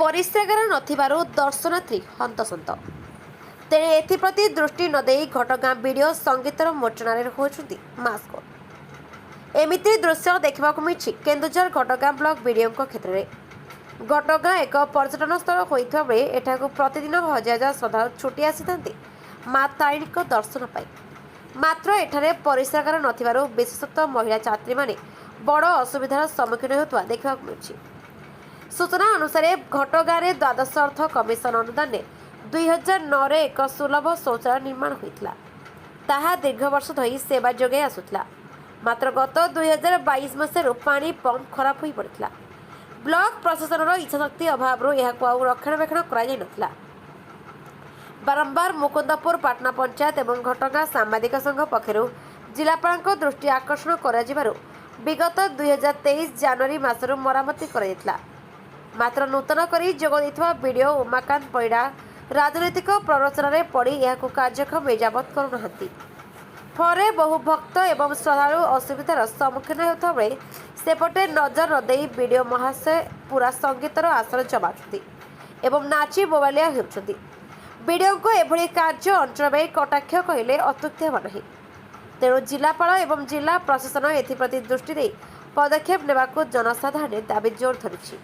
ପରିସ୍ରାଗାର ନଥିବାରୁ ଦର୍ଶନାର୍ଥୀ ହନ୍ତସନ୍ତ। ତେଣେ ଏଥିପ୍ରତି ଦୃଷ୍ଟି ନଦେଇ ଘଟଗାଁ ବିଡ଼ିଓ ସଙ୍ଗୀତର ମୂର୍ଚ୍ଛନାରେ ହେଉଛନ୍ତି ମାସ୍କ। ଏମିତି ଦୃଶ୍ୟ ଦେଖିବାକୁ ମିଳିଛି କେନ୍ଦୁଝର ଘଟଗାଁ ବ୍ଲକ ବିଡ଼ିଓଙ୍କ କ୍ଷେତ୍ରରେ। ଘଟଗାଁ ଏକ ପର୍ଯ୍ୟଟନ ସ୍ଥଳ ହୋଇଥିବା ବେଳେ ଏଠାକୁ ପ୍ରତିଦିନ ହଜାର ହଜାର ଶ୍ରଦ୍ଧାଳୁ ଛୁଟି ଆସିଥାନ୍ତି ମା ତାରିଣୀଙ୍କ ଦର୍ଶନ ପାଇଁ। ମାତ୍ର ଏଠାରେ ପରିସ୍ରାଗାର ନଥିବାରୁ ବିଶେଷତଃ ମହିଳା ଯାତ୍ରୀମାନେ ବଡ଼ ଅସୁବିଧାର ସମ୍ମୁଖୀନ ହେଉଥିବା ଦେଖିବାକୁ ମିଳୁଛି। ସୂଚନା ଅନୁସାରେ, ଘଟଗାଁରେ ଦ୍ୱାଦଶ ଅର୍ଥ କମିଶନ ଅନୁଦାନରେ 2009ରେ ଏକ ସୁଲଭ ଶୌଚାଳୟ ନିର୍ମାଣ ହୋଇଥିଲା। ତାହା ଦୀର୍ଘ ବର୍ଷ ଧରି ସେବା ଯୋଗାଇ ଆସୁଥିଲା। ମାତ୍ର ଗତ 2022 ମସିହାରୁ ପାଣି ପମ୍ପ ଖରାପ ହୋଇପଡ଼ିଥିଲା। ବ୍ଲକ ପ୍ରଶାସନର ଇଚ୍ଛାଶକ୍ତି ଅଭାବରୁ ଏହାକୁ ଆଉ ରକ୍ଷଣାବେକ୍ଷଣ କରାଯାଇନଥିଲା। ବାରମ୍ବାର ମୁକୁନ୍ଦପୁର ପାଟନା ପଞ୍ଚାୟତ ଏବଂ ଘଟଗାଁ ସାମ୍ବାଦିକ ସଂଘ ପକ୍ଷରୁ ଜିଲ୍ଲାପାଳଙ୍କ ଦୃଷ୍ଟି ଆକର୍ଷଣ କରାଯିବାରୁ ବିଗତ 2023 ଜାନୁଆରୀ ମାସରୁ ମରାମତି କରାଯାଇଥିଲା। ମାତ୍ର ନୂତନ କରି ଯୋଗ ଦେଇଥିବା ବିଡ଼ିଓ ଉମାକାନ୍ତ ପରିଡ଼ା ରାଜନୈତିକ ପ୍ରରୋଚନାରେ ପଡ଼ି ଏହାକୁ କାର୍ଯ୍ୟକ୍ଷମ ଏଯାବତ୍ କରୁନାହାନ୍ତି। ଫଳରେ ବହୁ ଭକ୍ତ ଏବଂ ଶ୍ରଦ୍ଧାଳୁ ଅସୁବିଧାର ସମ୍ମୁଖୀନ ହେଉଥିବା ବେଳେ ସେପଟେ ନଜର ନଦେଇ ବିଡ଼ିଓ ମହାଶୟ ପୁରା ସଙ୍ଗୀତର ଆସର ଜମାଉଛନ୍ତି ଏବଂ ନାଚି ବୋବାଲିଆ ହେଉଛନ୍ତି। ବିଡ଼ିଓଙ୍କ ଏଭଳି କାର୍ଯ୍ୟ ଅଞ୍ଚଳ ପାଇଁ କଟାକ୍ଷ କହିଲେ ଅତ୍ୟୁକ୍ତି ହେବ ନାହିଁ। ତେଣୁ ଜିଲ୍ଲାପାଳ ଏବଂ ଜିଲ୍ଲା ପ୍ରଶାସନ ଏଥିପ୍ରତି ଦୃଷ୍ଟି ଦେଇ ପଦକ୍ଷେପ ନେବାକୁ ଜନସାଧାରଣରେ ଦାବି ଜୋର ଧରିଛି।